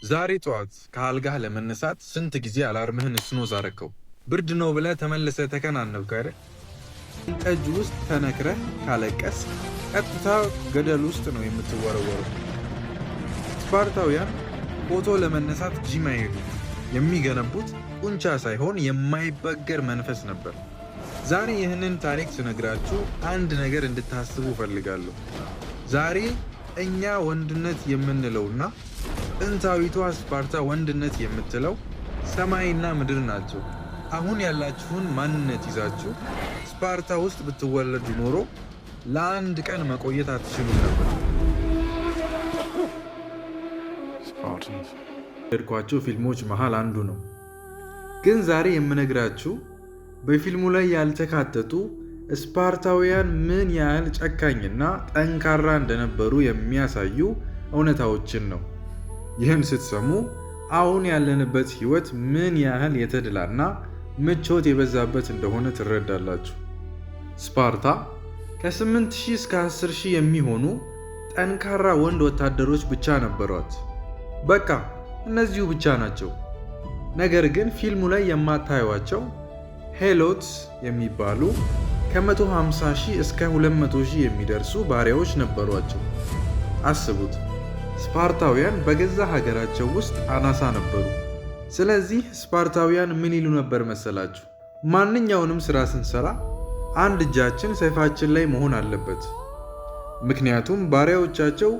ዛሬ ጠዋት ከአልጋህ ለመነሳት ስንት ጊዜ alarm ህን snooze አረከው? ብርድ ነው ብለህ ተመልሰህ ተከናነብክ አይደል? ጠጅ ውስጥ ተነክረህ ካለቀስክ ቀጥታ ገደል ውስጥ ነው የምትወረወረው። ስፓርታውያን ፎቶ ለመነሳት ጂም አይሄዱም። የሚገነቡት ጡንቻ ሳይሆን የማይበገር መንፈስ ነበር። ዛሬ ይህንን ታሪክ ስነግራችሁ አንድ ነገር እንድታስቡ እፈልጋለሁ። ዛሬ እኛ ወንድነት የምንለውና ጥንታዊቷ ስፓርታ ወንድነት የምትለው ሰማይና ምድር ናቸው። አሁን ያላችሁን ማንነት ይዛችሁ ስፓርታ ውስጥ ብትወለዱ ኖሮ ለአንድ ቀን መቆየት አትችሉም ነበር። Spartans. ከወደድኳቸው ፊልሞች መሃል አንዱ ነው። ግን ዛሬ የምነግራችሁ በፊልሙ ላይ ያልተካተቱ ስፓርታውያን ምን ያህል ጨካኝና ጠንካራ እንደነበሩ የሚያሳዩ እውነታዎችን ነው። ይህን ስትሰሙ አሁን ያለንበት ሕይወት ምን ያህል የተድላና ምቾት የበዛበት እንደሆነ ትረዳላችሁ። ስፓርታ ከ8000 እስከ 10,000 የሚሆኑ ጠንካራ ወንድ ወታደሮች ብቻ ነበሯት። በቃ እነዚሁ ብቻ ናቸው። ነገር ግን ፊልሙ ላይ የማታዩዋቸው ሄሎትስ የሚባሉ ከ150 ሺህ እስከ 200 ሺህ የሚደርሱ ባሪያዎች ነበሯቸው። አስቡት፣ ስፓርታውያን በገዛ ሀገራቸው ውስጥ አናሳ ነበሩ። ስለዚህ ስፓርታውያን ምን ይሉ ነበር መሰላችሁ? ማንኛውንም ስራ ስንሰራ አንድ እጃችን ሰይፋችን ላይ መሆን አለበት። ምክንያቱም ባሪያዎቻቸው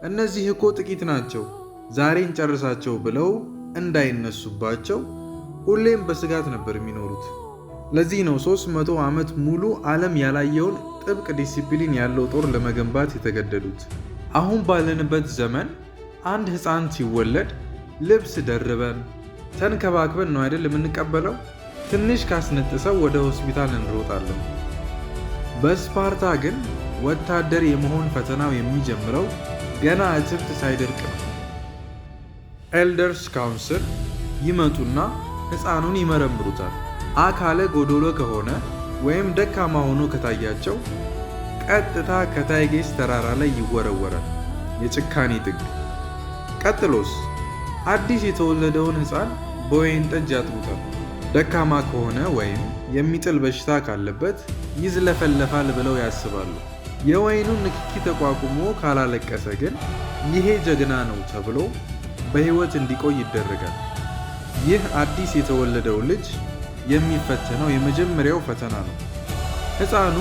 እነዚህ እኮ ጥቂት ናቸው፣ ዛሬ እንጨርሳቸው ብለው እንዳይነሱባቸው ሁሌም በስጋት ነበር የሚኖሩት። ለዚህ ነው 300 ዓመት ሙሉ ዓለም ያላየውን ጥብቅ ዲሲፕሊን ያለው ጦር ለመገንባት የተገደዱት። አሁን ባለንበት ዘመን አንድ ሕፃን ሲወለድ ልብስ ደርበን ተንከባክበን ነው አይደል የምንቀበለው? ትንሽ ካስነጥሰው ወደ ሆስፒታል እንሮጣለን። በስፓርታ ግን ወታደር የመሆን ፈተናው የሚጀምረው ገና እትብት ሳይደርቅ ነው። Elders council ይመጡና ሕፃኑን ይመረምሩታል። አካለ ጎዶሎ ከሆነ ወይም ደካማ ሆኖ ከታያቸው ቀጥታ ከታይጌስ ተራራ ላይ ይወረወራል። የጭካኔ ጥግ። ቀጥሎስ አዲስ የተወለደውን ሕፃን በወይን ጠጅ ያጥቡታል። ደካማ ከሆነ ወይም የሚጥል በሽታ ካለበት ይዝለፈለፋል ብለው ያስባሉ። የወይኑን ንክኪ ተቋቁሞ ካላለቀሰ ግን ይሄ ጀግና ነው ተብሎ በሕይወት እንዲቆይ ይደረጋል። ይህ አዲስ የተወለደው ልጅ የሚፈተነው የመጀመሪያው ፈተና ነው። ሕፃኑ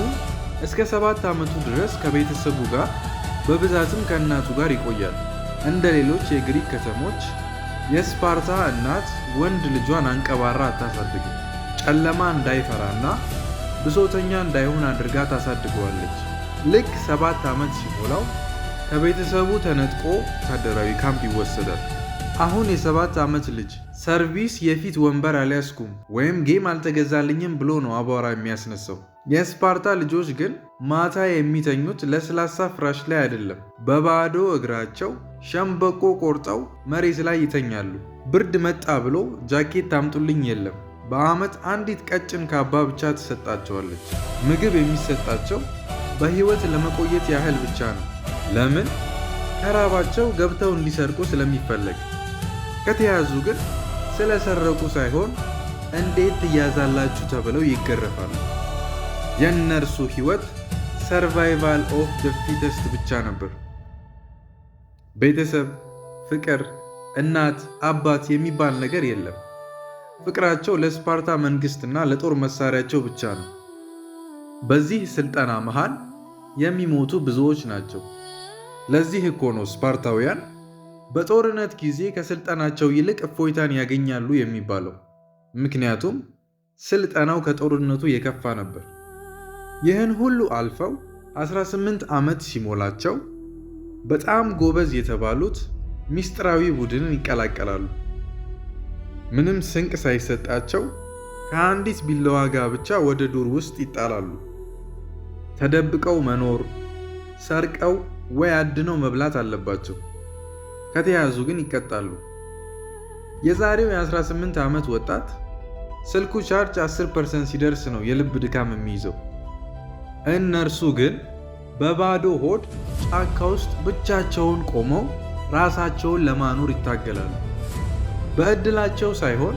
እስከ 7 ዓመቱ ድረስ ከቤተሰቡ ጋር፣ በብዛትም ከእናቱ ጋር ይቆያል። እንደ ሌሎች የግሪክ ከተሞች የስፓርታ እናት ወንድ ልጇን አንቀባራ አታሳድግም። ጨለማ እንዳይፈራና ብሶተኛ እንዳይሆን አድርጋ ታሳድገዋለች። ልክ 7 ዓመት ሲሞላው ከቤተሰቡ ተነጥቆ ወታደራዊ ካምፕ ይወሰዳል። አሁን የ7 ዓመት ልጅ ሰርቪስ የፊት ወንበር አልያዝኩም ወይም game አልተገዛልኝም ብሎ ነው አቧራ የሚያስነሳው። የስፓርታ ልጆች ግን ማታ የሚተኙት ለስላሳ ፍራሽ ላይ አይደለም፣ በባዶ እግራቸው ሸምበቆ ቆርጠው መሬት ላይ ይተኛሉ። ብርድ መጣ ብሎ ጃኬት አምጡልኝ የለም። በዓመት አንዲት ቀጭን ካባ ብቻ ትሰጣቸዋለች። ምግብ የሚሰጣቸው በሕይወት ለመቆየት ያህል ብቻ ነው። ለምን? ከራባቸው ገብተው እንዲሰርቁ ስለሚፈለግ። ከተያዙ ግን ስለሰረቁ ሳይሆን እንዴት ትያዛላችሁ ተብለው ይገረፋሉ። የእነርሱ ሕይወት survival of the fittest ብቻ ነበር። ቤተሰብ፣ ፍቅር፣ እናት፣ አባት የሚባል ነገር የለም። ፍቅራቸው ለስፓርታ መንግስትና ለጦር መሳሪያቸው ብቻ ነው። በዚህ ስልጠና መሃል የሚሞቱ ብዙዎች ናቸው። ለዚህ እኮ ነው ስፓርታውያን በጦርነት ጊዜ ከስልጠናቸው ይልቅ እፎይታን ያገኛሉ የሚባለው። ምክንያቱም ስልጠናው ከጦርነቱ የከፋ ነበር። ይህን ሁሉ አልፈው 18 ዓመት ሲሞላቸው በጣም ጎበዝ የተባሉት ሚስጥራዊ ቡድንን ይቀላቀላሉ። ምንም ስንቅ ሳይሰጣቸው ከአንዲት ቢላዋ ጋር ብቻ ወደ ዱር ውስጥ ይጣላሉ። ተደብቀው መኖር፣ ሰርቀው ወይ አድነው መብላት አለባቸው። ከተያዙ ግን ይቀጣሉ። የዛሬው የ18 ዓመት ወጣት ስልኩ ቻርጅ 10% ሲደርስ ነው የልብ ድካም የሚይዘው። እነርሱ ግን በባዶ ሆድ ጫካ ውስጥ ብቻቸውን ቆመው ራሳቸውን ለማኖር ይታገላሉ። በዕድላቸው ሳይሆን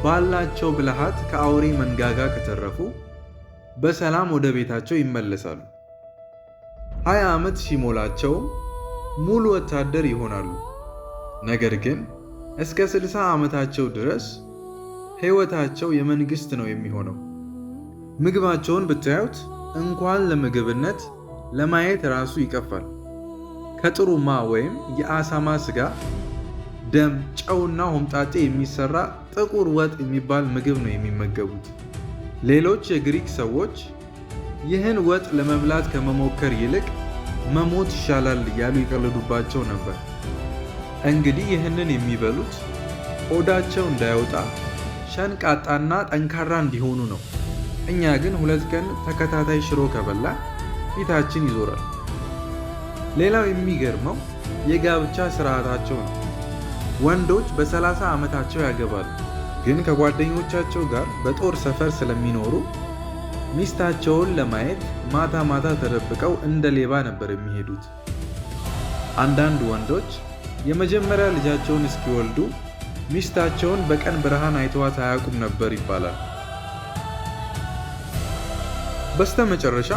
ባላቸው ብልሃት ከአውሬ መንጋጋ ከተረፉ በሰላም ወደ ቤታቸው ይመለሳሉ። 20 ዓመት ሲሞላቸውም ሙሉ ወታደር ይሆናሉ። ነገር ግን እስከ 60 ዓመታቸው ድረስ ሕይወታቸው የመንግሥት ነው የሚሆነው። ምግባቸውን ብታዩት እንኳን ለምግብነት ለማየት ራሱ ይቀፋል። ከጥሩማ ወይም የአሳማ ስጋ፣ ደም፣ ጨውና ሆምጣጤ የሚሰራ ጥቁር ወጥ የሚባል ምግብ ነው የሚመገቡት። ሌሎች የግሪክ ሰዎች ይህን ወጥ ለመብላት ከመሞከር ይልቅ መሞት ይሻላል እያሉ ይቀልዱባቸው ነበር። እንግዲህ ይህንን የሚበሉት ቆዳቸው እንዳይወጣ ሸንቃጣና ጠንካራ እንዲሆኑ ነው። እኛ ግን 2 ቀን ተከታታይ ሽሮ ከበላን ፊታችን ይዞራል። ሌላው የሚገርመው የጋብቻ ስርዓታቸው ነው። ወንዶች በ30 ዓመታቸው ያገባሉ። ግን ከጓደኞቻቸው ጋር በጦር ሰፈር ስለሚኖሩ ሚስታቸውን ለማየት ማታ ማታ ተደብቀው እንደ ሌባ ነበር የሚሄዱት። አንዳንድ ወንዶች የመጀመሪያ ልጃቸውን እስኪወልዱ ሚስታቸውን በቀን ብርሃን አይተዋት አያውቁም ነበር ይባላል። በስተመጨረሻ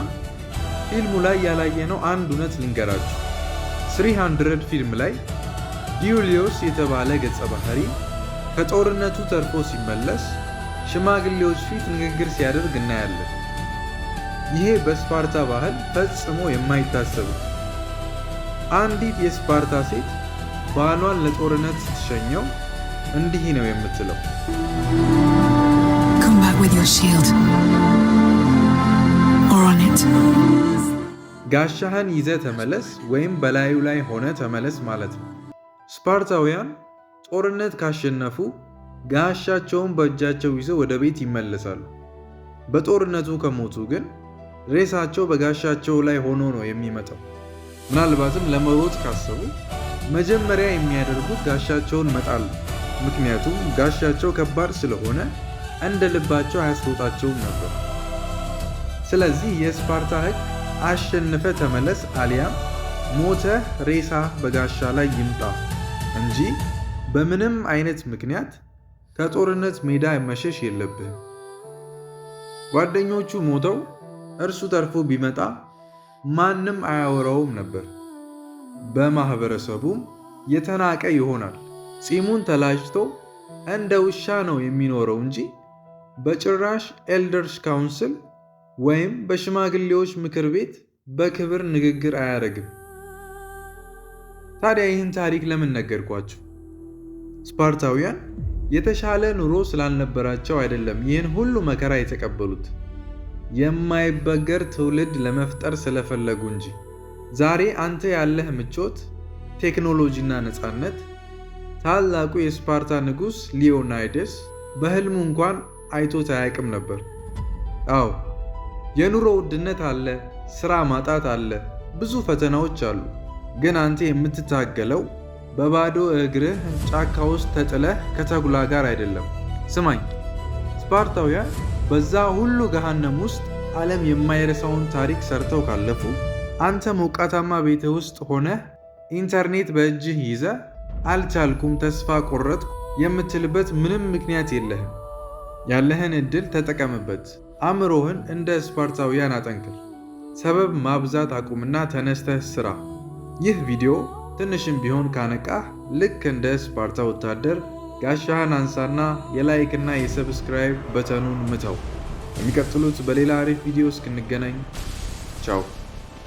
ፊልሙ ላይ ያላየነው አንድ እውነት ልንገራችሁ። 300 ፊልም ላይ ዲዩሊዮስ የተባለ ገጸ ባህሪ ከጦርነቱ ተርፎ ሲመለስ ሽማግሌዎች ፊት ንግግር ሲያደርግ እናያለን። ይሄ በስፓርታ ባህል ፈጽሞ የማይታሰብ ነው። አንዲት የስፓርታ ሴት ባሏን ለጦርነት ስትሸኘው እንዲህ ነው የምትለው። Come back with your shield. Or on it. ጋሻህን ይዘህ ተመለስ ወይም በላዩ ላይ ሆነህ ተመለስ ማለት ነው። ስፓርታውያን ጦርነት ካሸነፉ ጋሻቸውን በእጃቸው ይዘው ወደ ቤት ይመለሳሉ። በጦርነቱ ከሞቱ ግን ሬሳቸው በጋሻቸው ላይ ሆኖ ነው የሚመጣው። ምናልባትም ለመሮጥ ካሰቡ መጀመሪያ የሚያደርጉት ጋሻቸውን መጣል ነው። ምክንያቱም ጋሻቸው ከባድ ስለሆነ እንደ ልባቸው አያስሮጣቸውም ነበር። ስለዚህ የስፓርታ ሕግ አሸንፈህ ተመለስ አሊያም ሞተህ ሬሳህ በጋሻ ላይ ይምጣ እንጂ በምንም አይነት ምክንያት ከጦርነት ሜዳ መሸሽ የለብህም። ጓደኞቹ ሞተው እርሱ ተርፎ ቢመጣ ማንም አያወራውም ነበር። በማህበረሰቡም የተናቀ ይሆናል። ጺሙን ተላጭቶ እንደ ውሻ ነው የሚኖረው እንጂ በጭራሽ elders council ወይም በሽማግሌዎች ምክር ቤት በክብር ንግግር አያደርግም። ታዲያ ይህን ታሪክ ለምን ነገርኳችሁ? ስፓርታውያን የተሻለ ኑሮ ስላልነበራቸው አይደለም ይህን ሁሉ መከራ የተቀበሉት፣ የማይበገር ትውልድ ለመፍጠር ስለፈለጉ እንጂ። ዛሬ አንተ ያለህ ምቾት፣ ቴክኖሎጂና ነፃነት ታላቁ የስፓርታ ንጉሥ ሊዮናይደስ በህልሙ እንኳን አይቶት አያውቅም ነበር። አዎ፣ የኑሮ ውድነት አለ፣ ስራ ማጣት አለ፣ ብዙ ፈተናዎች አሉ። ግን አንተ የምትታገለው በባዶ እግርህ ጫካ ውስጥ ተጥለህ ከተኩላ ጋር አይደለም። ስማኝ፣ ስፓርታውያን በዛ ሁሉ ገሃነም ውስጥ ዓለም የማይረሳውን ታሪክ ሰርተው ካለፉ፣ አንተ ሞቃታማ ቤትህ ውስጥ ሆነህ ኢንተርኔት በእጅህ ይዘህ አልቻልኩም፣ ተስፋ ቆረጥኩ የምትልበት ምንም ምክንያት የለህም። ያለህን እድል ተጠቀምበት። አእምሮህን እንደ ስፓርታውያን አጠንክር። ሰበብ ማብዛት አቁምና ተነስተህ ስራ። ይህ ቪዲዮ ትንሽም ቢሆን ካነቃህ ልክ እንደ ስፓርታ ወታደር ጋሻህን አንሳና የ like እና የ subscribe button ኑን ምታው። የሚቀጥሉት በሌላ አሪፍ ቪዲዮ እስክንገናኝ ቻው።